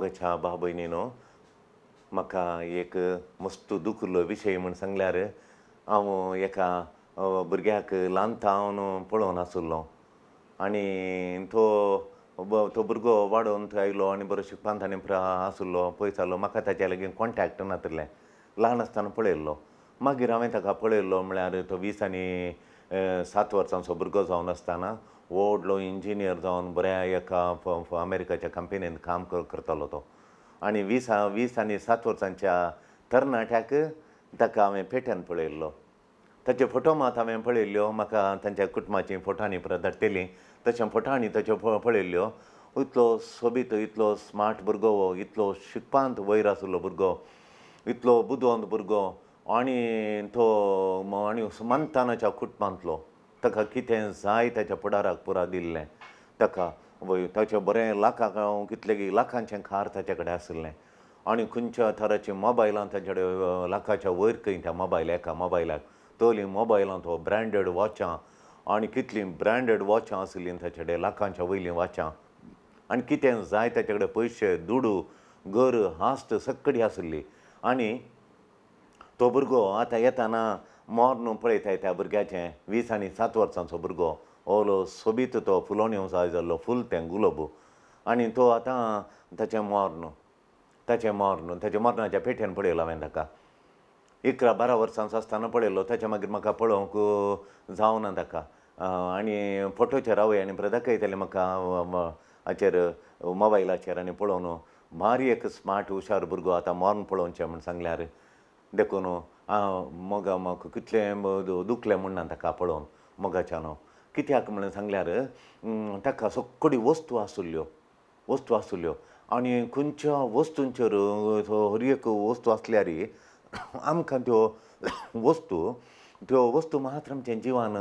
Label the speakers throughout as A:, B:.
A: मोगाच्या भाव भयणीनो, म्हाका एक मस्त दुखलो विशय म्हूण सांगल्यार हांव एका भुरग्याक ल्हान थावन पळोवन आशिल्लो आनी तो तो भुरगो वाडोवन थंय आयलो आनी बरो शिकपांत आनी आशिल्लो पयसालो. म्हाका ताच्या लागीं कॉन्टेक्ट नाशिल्लें, ल्हान आसतना पळयल्लो. मागीर हांवें ताका पळयल्लो म्हळ्यार तो 20 आनी 7 वर्सांचो भुरगो जावन आसतना व्हडलो इंजिनियर जावन बऱ्या एका अमेरिकाच्या कंपनीन काम करतालो तो. आनी 20 आनी 7 वर्सांच्या तरणाट्याक ताका हांवें पेट्यान पळयल्लो. ताचे फोटो मात हांवें पळयल्ल्यो, म्हाका तांच्या कुटुंबाची फोटो आनी परत धाडटली तशें फोटो आनी ताच्यो पळयल्ल्यो. इतलो सोबीत, इतलो स्मार्ट भुरगो हो, इतलो शिकपांत वयर आशिल्लो भुरगो, इतलो बुदवंत भुरगो आनी तो आनी सुमंतानाच्या कुटुंबांतलो. ताका कितें जाय ताच्या फुडाराक पुरा दिल्लें ताका. वय ताचें बरें लाखां कितले लाखांचें कार ताचे कडेन आशिल्लें आनी खंयच्या थराचीं मोबायलां ताचे कडेन लाखाच्या वयर खंय त्या मोबायल एका मोबायलाक तोली मोबायलां तो ब्रँडेड वॉचां आनी कितलीं ब्रँडेड वॉचां आशिल्लीं ताचे कडेन, लाखांच्या वयलीं वॉचां आनी कितें जाय ताचे कडेन पयशे, दुडू, घर, आस्त सगळी आशिल्ली. आनी तो भुरगो आतां येताना मोर्न पळयताय त्या भुरग्याचें, 20 आनी 7 वर्सांचो भुरगो, ओलो सोबीत तो फुलोवणी जाय जाल्लो फूल तें गुलोब. आनी तो आतां ताचें मोर्न, ताचें मोर्न, ताच्या मरणाच्या पेट्यान पळयलो हांवें ताका. 11-12 वर्सांचो आसतना पळयलो. ताच्या मागीर म्हाका पळोवंक जावना ताका. आनी फोटोचेर आवय आनी परत दाखयताले म्हाका हाचेर मोबायलाचेर आनी पळोवन भारी एक स्मार्ट हुशार भुरगो आतां मर्ण पळोवचें म्हूण सांगल्यार. देखून मोगा म्हाका कितलें दुखलें म्हूण ना ताका पळोवन मोगाच्यान. कित्याक म्हणून सांगल्यार ताका सगळी वस्तू आशिल्ल्यो, वस्तू आशिल्ल्यो आनी खंयच्या वस्तूंचेर हर एक वस्तू आसल्यार आमकां त्यो वस्तू, त्यो वस्तू मात्र आमच्या जिवान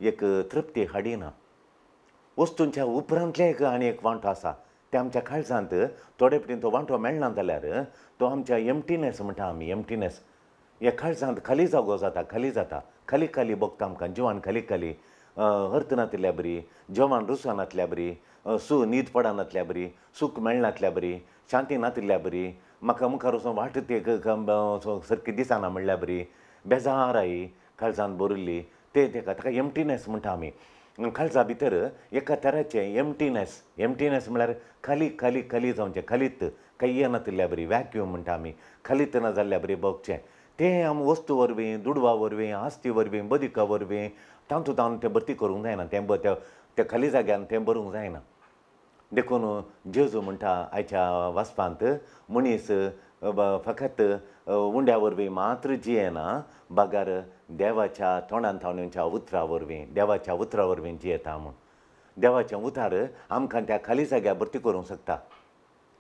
A: एक तृप्ती हाडिना. वस्तूंच्या उपरांतलें एक आनी एक वांटो आसा ते आमच्या काळजांत थोडे फावटी तो वांटो मेळना जाल्यार तो आमच्या एम्प्टीनेस म्हणटा आमी, एम्प्टीनेस ह्या काळजांत खाली जागो जाता, खाली जाता, खाली खाली भोगता आमकां जिवान खाली खाली, अर्थ नातिल्ल्या बरी, जेवण रुसनातल्या बरी, सू न्हीद पडनातल्या बरी, सूख मेळनातल्या बरी, शांती नातिल्ल्या बरी, म्हाका मुखार वचून वाट ती सारकी दिसना म्हणल्या बरी, बेजार आई काळजान भरिल्ली ते ताका ताका एम्प्टीनेस म्हणटा आमी. काळजा भितर एका तराचें एम्प्टीनेस, एम्प्टीनेस म्हळ्यार खाली खाली खाली जावचें, खालीत कांय येनातिल्ल्या बरी, वॅक्यूम म्हणटा आमी, खालीत ना जाल्ल्या बरी भोगचें. तें आमी वस्तू वरवीं, दुडवा वरवीं, आस्ती वरवीं, बदिका वरवीं तातूंत आमी तें भरती करूंक जायना, तें त्या खाली जाग्यान तें भरूंक जायना. देखून जेजू म्हणटा आयच्या वाचपांत, मनीस फकत उंड्या वरवीं मात्र जियेना बगर देवाच्या तोंडान थावन उतरा वरवीं, देवाच्या उतरा वरवीं जियेता म्हूण. देवाचें उतार आमकां त्या खाली जाग्यार भरती करूंक शकता.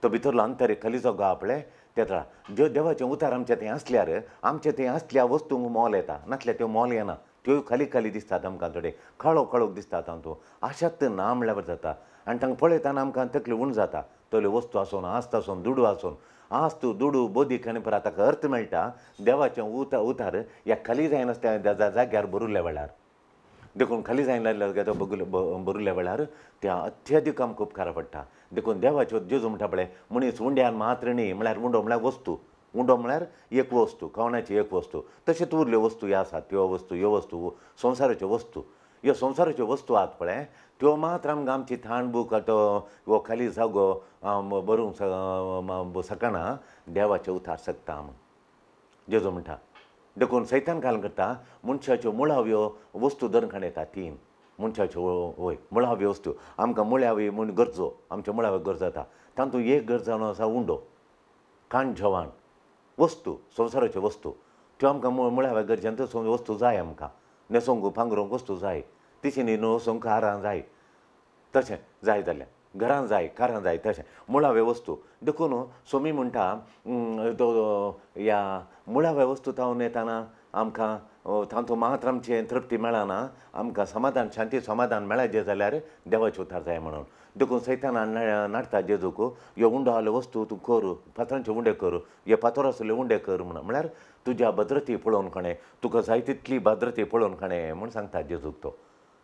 A: तो भितरलो अंतर खाली जागो आपले तेतरा ज्यो देवाचें उतार आमचे थंय आसल्यार आमचे थंय आसल्या वस्तूंक मोल येता, नासल्यार त्यो मोल येना, त्यो खाली खाली दिसतात आमकां, थोडे काळो काळोख दिसता तातूंत, आशात ना म्हणल्यार जाता. आनी तांकां पळयतना आमकां तकली उण जाता. तोल्यो वस्तू आसून, आस्त आसून, दुडू आसून, आस्त दुडू बोदीक आनी परत ताका अर्थ मेळटा देवाचें उतार ह्या खाली जायनासतना त्या जाग्यार भरिल्ल्या वेळार. देखून खाली जायना भरिल्ल्या वेळार त्या अत्याधीक आमकां उपकारा पडटा. देखून देवाच्यो जेजू म्हणटा पळय, मनीस उंड्यान मात्र न्ही, म्हळ्यार उंडो म्हळ्यार वस्तू, उंडो म्हळ्यार एक वस्तू, खावण्याची एक वस्तू, तशेंच उरल्यो वस्तू ह्यो आसात त्यो वस्तू, ह्यो वस्तू संवसाराच्यो वस्तू, ह्यो संवसाराच्यो वस्तू आहात पळय त्यो मात्र आमकां आमची थाण बूक तो हो खाली जागो भरूंक शकना, देवाचें उतार शकता म्हूण जेजू म्हणटा. देखून सैतान काल करता मनशाच्यो मुळाव्यो वस्तू धरून काडून येता तीन मनशाच्यो, वय मुळाव्यो वस्तू आमकां मुळावी म्हूण गरजो, आमच्यो मुळाव्यो गरजो जाता तातूंत एक गरज जावन आसा उंडो, खाण जेवण, वस्तू, संवसाराच्यो वस्तू त्यो आमकां मुळाव्या गरजेन वस्तू जाय आमकां, न्हेसोंक पांगरूंक वस्तू जाय, तिशी न्ही न्हवसूंक कारां जाय, तशें जाय जाल्यार घरां जाय, कारां जाय, तशें मुळाव्यो वस्तू. देखून सोमी म्हणटा तो ह्या मुळाव्या वस्तू थावन येताना आमकां तातूंत मात्र आमचें तृप्ती मेळना, आमकां समाधान, शांती समाधान मेळचे जाल्यार देवाचें उतार जाय म्हणून. देखून सैताना नाडटा जेजूक, ह्यो उंडो आहल्यो वस्तू तूं कर, फातरांचे उंडे कर, हे फातर आसले उंडे कर म्हणून, म्हळ्यार तुज्या भद्रती पळोवन खाणें, तुका जाय तितली भद्रती पळोवन खाणें म्हूण सांगता जेजूक तो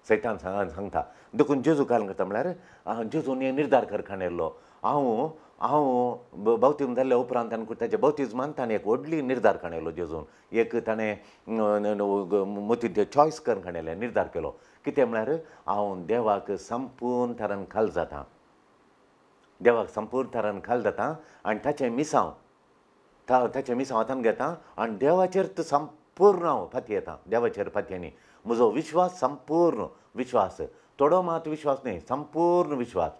A: सैतान सांगता. देखून जेजू काल करता म्हळ्यार जेजून हे निर्धार करखान येयल्लो, हांव हांव बावतीज्म जाल्ल्या उपरांत ताणें ताच्या बावतिज्मान ताणें एक व्हडली निर्धार काडलो जेजून एक ताणें मतींत चॉयस करून काडलें निर्धार केलो कितें म्हळ्यार हांव देवाक संपूर्ण तरान खाल जाता देवाक संपूर्ण तरान खाल जाता आनी ताचें मिसांव ताचें मिसांव हातान घेता आनी देवाचेर संपूर्ण हांव फाती येता देवाचेर फातयांनी म्हजो विश्वास संपूर्ण विश्वास थोडो मात विश्वास न्हय संपूर्ण विश्वास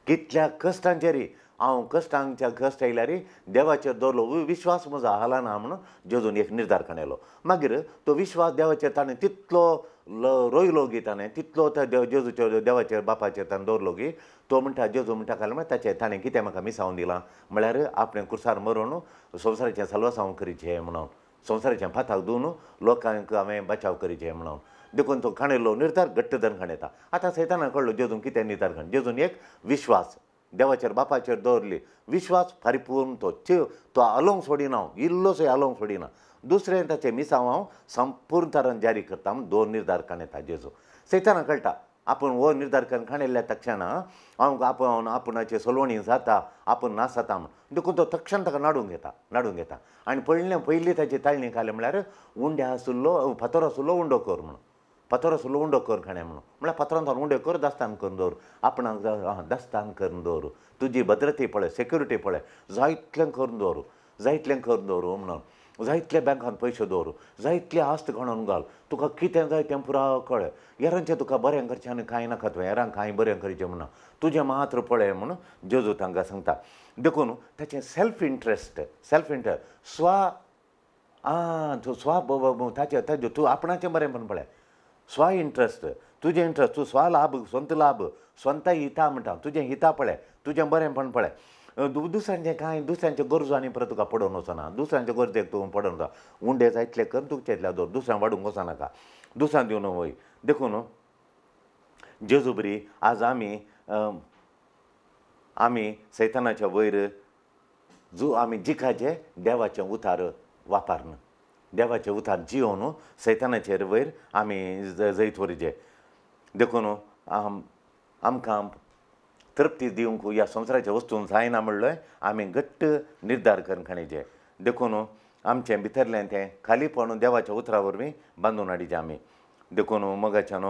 A: कितल्या कश्टांचेरय हांव कश्टांच्या कश्ट आयल्यार देवाचेर दवरलो विश्वास म्हजो हालना म्हणून जेजून एक निर्धार काडलो. मागीर तो विश्वास देवाचेर ताणें तितलो रोयलो गी ताणें तितलो त्या देव जेजूचेर देवाचेर बापाचेर ताणें दवरलो गी तो म्हणटा जेजू म्हणटा काल म्हळ्यार ताचें ताणें कितें म्हाका मिसावन दिलां म्हळ्यार आपणें कुर्सार मरून संवसाराचें साल्वासांव करीचें म्हणून संवसाराचें फाताक दिवन लोकांक हांवें बचाव करीचें म्हणून देखून तो खाणेलो निर्धार घट्ट धरून खाणयता. आतां सैताना कळ्ळो जेजून कितें निर्धार खाण जेजून एक विश्वास देवाचेर बापाचेर दवरली विश्वास परिपूर्ण तो तो आलोवंक सोडिना हांव इल्लोसो आलोवंक सोडिना दुसरें ताचें मिसांव हांव संपूर्ण तरान जारी करता म्हूण दोन निर्धार काणयता जेजू. सैताना कळटा आपूण हो निर्धार करून काणयल्ल्या तक्षणा हांव आपूण आपुणाचे सलवणी जाता आपूण नास जाता म्हूण देखून तो तक्षण ताका नाडूंक घेता नाडूंक घेता आनी पयलें पयलीं ताची ताळणी घाली म्हळ्यार उंडे आशिल्लो फातर आशिल्लो उंडो कर म्हणून फातर आशिल्लो उंडो कर खाणें म्हणून म्हळ्यार फातरान ताणें उंडो कर दास्तान करून दवर आपणाक दास्तान करून दवर तुजी भद्रती पळय सेक्युरिटी पळय जायतलें करून दवर जायतलें करून दवर म्हणून जायतले बँकान पयशे दवर जायतले आस्त घाणून घाल तुका कितें जाय तें पुरा कळ्ळें हेरांचें तुका बरें करचें आनी कांय नाका तुवें हेरांक कांय बरें करचें म्हणून तुजें मात्र पळय म्हणून जेजू तांकां सांगता. देखून ताचें सेल्फ इंट्रस्ट सेल्फ इंट्रस्ट स्वा आं तूं स्वा ताचें ताजें तूं आपणाचें बरें म्हण पळय स्वा इंट्रस्ट तुजें इंट्रस्ट तूं स्वा लाभ स्वंत लाभ स्वंत हिता म्हणटा तुजें हिता पळय तुजें बरेंपण पळय दुसऱ्यांचें कांय दुसऱ्यांच्यो गरजो आनी परत तुका पडोवन वचना दुसऱ्यांचे गरजेक तूं पडोवन वचना उंडे जायतले कर तुका इतले दवर दुसऱ्यांक वाडूंक वचनाका दुसऱ्यांक दिवन वय. देखून जेजू बरी आज आमी आमी सैतानाच्या वयर जो आमी जिखाचे देवाचें उतार वापरना देवाचें उतार जियोवन सैतानाचेर वयर आमी जैत व्हरचें. देखून आमकां तृप्ती दिवंक ह्या संवसाराच्या वस्तून जायना म्हणलें आमी घट्ट निर्धार करून खाणीचे. देखून आमचें भितरलें तें खालीपण देवाच्या उतरा वरवीं बांदून हाडीचें आमी. देखून मोगाच्यान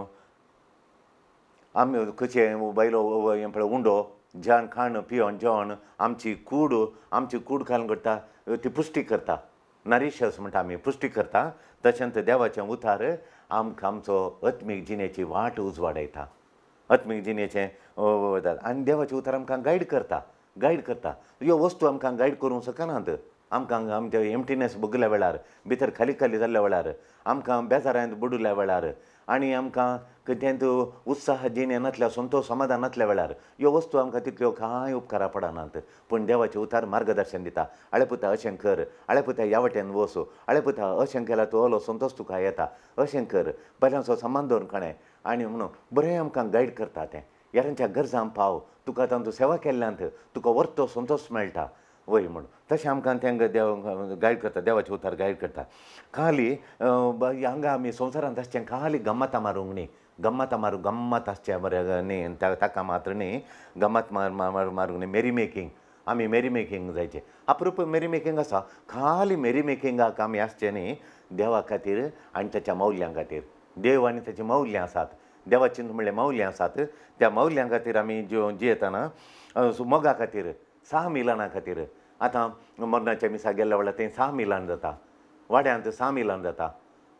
A: आमी खंयचे बायलो हें पळय उंडो जेवण खाण पिवन जेवण आमची कूड आमची कूड घालून करता ती पुश्टी करता नरिशस म्हणटा आमी पुश्टी करता तशेंच देवाचें उतार आमकां आमचो आत्मीक जिणेची वाट उजवाडायता आत्मीक जिणेचें आनी देवाचें उतार आमकां गायड करता गायड करता ह्यो वस्तू आमकां गायड करूंक शकनात आमकां आमचे एम्प्टीनेस भोगल्या वेळार भितर खाली खाली जाल्ल्या वेळार आमकां बेजारांत बुडल्या वेळार आनी आमकां कितेंच उत्साह जिणे नासल्या संतोश समाधान नासल्या वेळार ह्यो वस्तू आमकां तितल्यो कांय उपकारा पडनात पूण देवाचें उतार मार्गदर्शन दिता आळे पुता अशें कर आळे पुता ह्या वाटेन वच आळे पुता अशें केल्यार तूं ओलो संतोश तुका येता अशें कर बऱ्यांचो समान दवरून काणें आनी म्हणून बरें आमकां गायड करता तें हेरांच्या गरजां पाव तुका तांचो सेवा केल्ल्यान तुका वर्तो संतोश मेळटा वय म्हूण तशें आमकां तेंकां देव गायड करता देवाचें उतार गायड करता. खाली हांगा आमी संवसारांत आसचें खाली गम्मतां मारूंक न्ही गम्मतां मारूंक गम्मत आसचें बरें न्ही ताका मात्र न्ही गम्मत मारूंक न्ही मेरी मेकींग आमी मेरी मेकींग जायचें अप्रूप मेरी मेकींग आसा खाली मेरी मेकिंगाक आमी आसचें न्ही देवा खातीर आनी ताच्या मौल्यां खातीर देव आनी ताचीं मौल्यां आसात देवाचीं म्हणल्यार मौल्यां आसात त्या मौल्यां खातीर आमी जियेतना मोगा खातीर सहा मिलना खातीर आतां मरणाच्या मिसा गेल्ल्या वेळार थंय सहा मिलान जाता वाड्यांत सहा मिलान जाता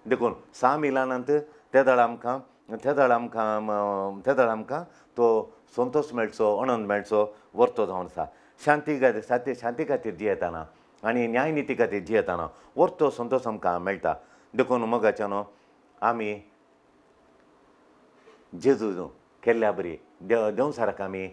A: देखून सहा मिलानांत तेदळ आमकां तेदळ आमकां तेदळ आमकां तो संतोश मेळचो आनंद मेळचो वर्तो जावन आसा शांती खातीर शांती खातीर जियेतना आनी न्यायनिती खातीर जियेतना वर्तो संतोश आमकां मेळटा. देखून मोगाच्यान आमी जेजू केल्ल्या बरी देंवचाराक आमी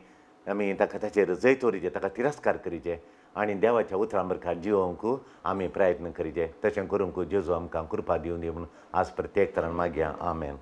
A: आमी ताका ताचेर जैत व्हरचें ताका तिरस्कार करीचे आनी देवाच्या उतरां बरखार जिवोवंक आमी प्रयत्न करीचे तशें करूंक जेजू आमकां कृपा दिवन दी म्हूण आज प्रत्येक तरान मागया. आमेन.